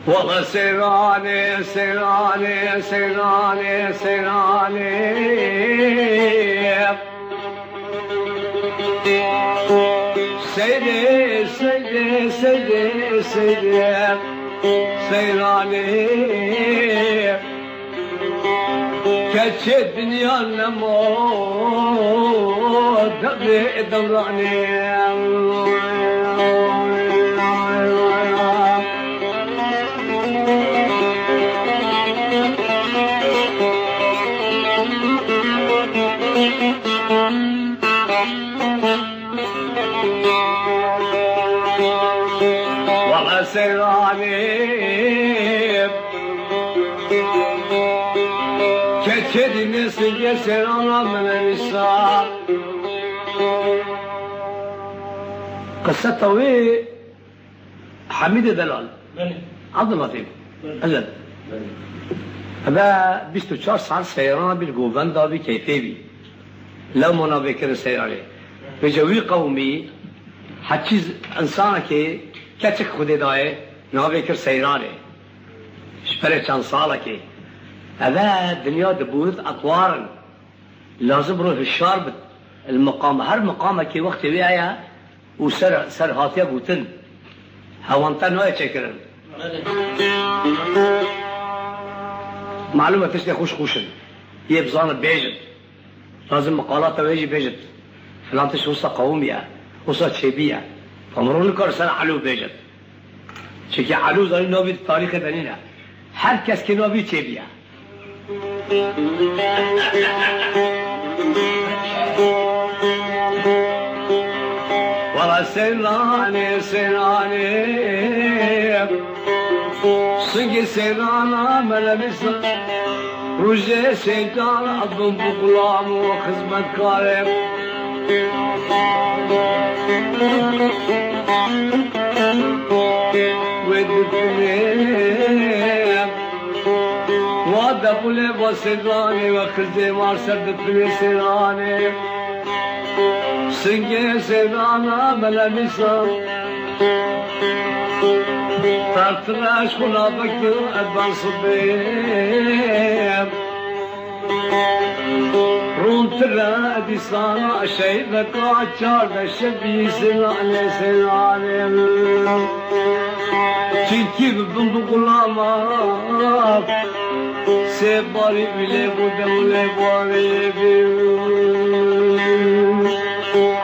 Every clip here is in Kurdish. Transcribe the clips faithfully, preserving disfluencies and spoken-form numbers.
Wala seyranê, seyranê, seyranê, seyranê. Seyrê, seyrê, seyrê, seyrê, seyranê. Keçê dinya nema devê dewranê. Wala seyranê. Keçê dînê singê seyrana min e nîsa. Qiseta wê Hemîdê Delal. Belê. Abdullatîf. Belê. Ezel. Belê. Eve bîst û çar saet seyrana bî, govenda bî, keyfê bî. Lewma navê kirin seyranê. Vêca wî qewmî, heçî z-, insanekê keçik Xwedê dayê, navê kir seyranê. Ji berê çend salekê. Eve dinya dibût etwarin. Lazim biro hişyar bit. Li miqam, her miqamekê wextê wê heye û ser, ser hatiye gotin. Hewante nayê çêkirin. Malûm e tiştê xweş xweş in. Yê bizane bêjin. Lazim miqalata wê jî bêjit. Filan tişt wisa qewimiye, wisa çêbiye. Fa mirov nikare ser Elû bêjit. Çimkî Elû zanî navî di tarîxê de nîne. Her kes kê navî çêbiye. Wala seyranê, seyranê. Singê seyrana me le bîsa. Rojê seyran abim bi xulam û xizmetkarê. Wê dibinê. Wa debûlê va seyranê, we xizê war ser dipinê seyranê. Singê seyrana me le bîsa. Tartire ji xwe navekir ez ben sibê. Rûntire dîsana şeybeka çardeh şevî seyranê, seyranê. Çimkî bibin bi xulama. Sê barî wî lê bû, dem lê barê bî.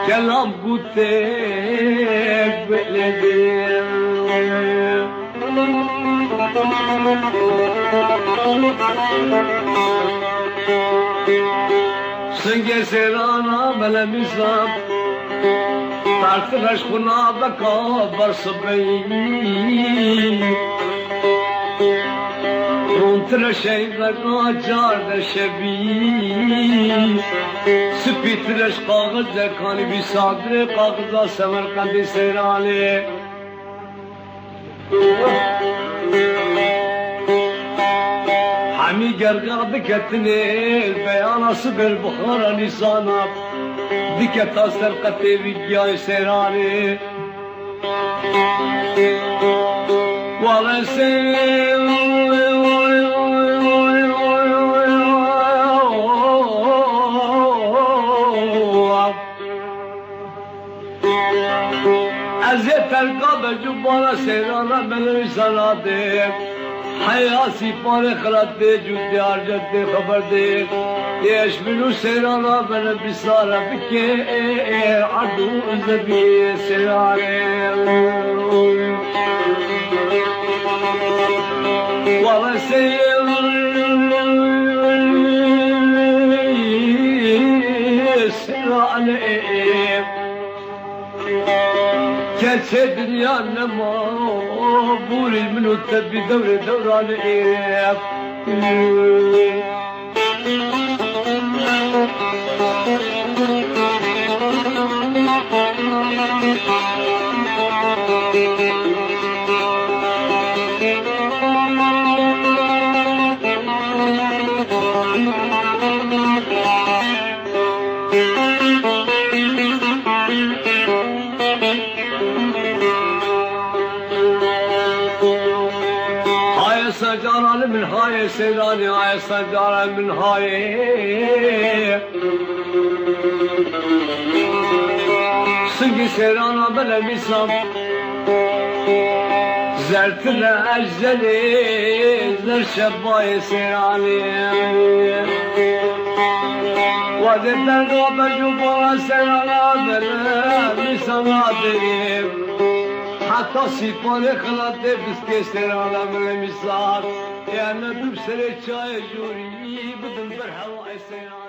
Kelam gotê wê lê bî. Singê seyrana me le mîsa. Tartire ji xwe naveka ber sibê. Rûntire şeybeka çardeh şevî. Spîtire ji kaxizekanî vî sadirê kaxiza Semerqendê seyranê. Hemî gerga diketinê, beyana sibê bixara nîsana, diketa ser qetê vî giyayê seyranê. Wale seyr. Ez ê terka be cubana seyrana me le wî sanadê. Heya sîpanê xilatê cû diyar cetê xeber dê. Ê eşmîn û seyrana me le bîsara bikê. Ê, ê, erd û zevî seyranê. Wala seyr. Seyranê. Keçê dinya nema, bûrî min û te bî dewrê dewranê. Sancara li min hayê seyranê, ay sancara min hayê. Singî seyrana bile mîsan. Zertile ecelê, zer şebayê seyranê. Wadê berda bejû bala seyrana bile mîsana derê. Heta sîpanê xelatê biskê seyrana bile mîsan. Ê me bib serê çayê jorî, bidin ber hewayê seyran.